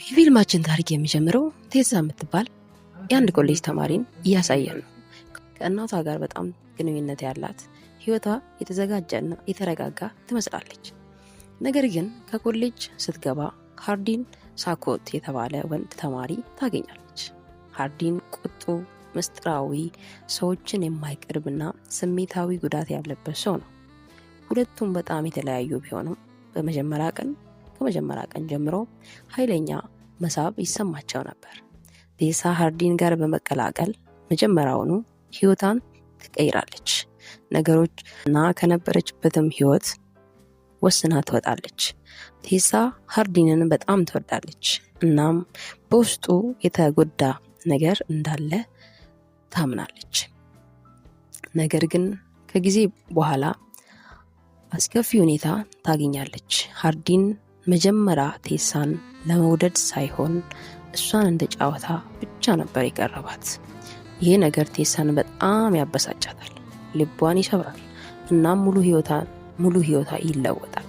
የፊልማችን ታሪክ የሚጀምረው ቴሳ የምትባል የአንድ ኮሌጅ ተማሪን እያሳየን ነው። ከእናቷ ጋር በጣም ግንኙነት ያላት፣ ህይወቷ የተዘጋጀና የተረጋጋ ትመስላለች። ነገር ግን ከኮሌጅ ስትገባ ሃርዲን ሳኮት የተባለ ወንድ ተማሪ ታገኛለች። ሃርዲን ቁጡ፣ ምስጢራዊ፣ ሰዎችን የማይቀርብና ስሜታዊ ጉዳት ያለበት ሰው ነው። ሁለቱም በጣም የተለያዩ ቢሆኑም በመጀመሪያ ቀን ከመጀመሪያ ቀን ጀምሮ ኃይለኛ መሳብ ይሰማቸው ነበር። ቴሳ ሃርዲን ጋር በመቀላቀል መጀመሪያውኑ ህይወቷን ትቀይራለች። ነገሮች እና ከነበረችበትም ህይወት ወስና ትወጣለች። ቴሳ ሃርዲንን በጣም ትወዳለች። እናም በውስጡ የተጎዳ ነገር እንዳለ ታምናለች። ነገር ግን ከጊዜ በኋላ አስከፊ ሁኔታ ታገኛለች። ሃርዲን መጀመሪያ ቴሳን ለመውደድ ሳይሆን እሷን እንደ ጨዋታ ብቻ ነበር የቀረባት። ይህ ነገር ቴሳን በጣም ያበሳጫታል፣ ልቧን ይሰብራል። እናም ሙሉ ህይወቷ ይለወጣል።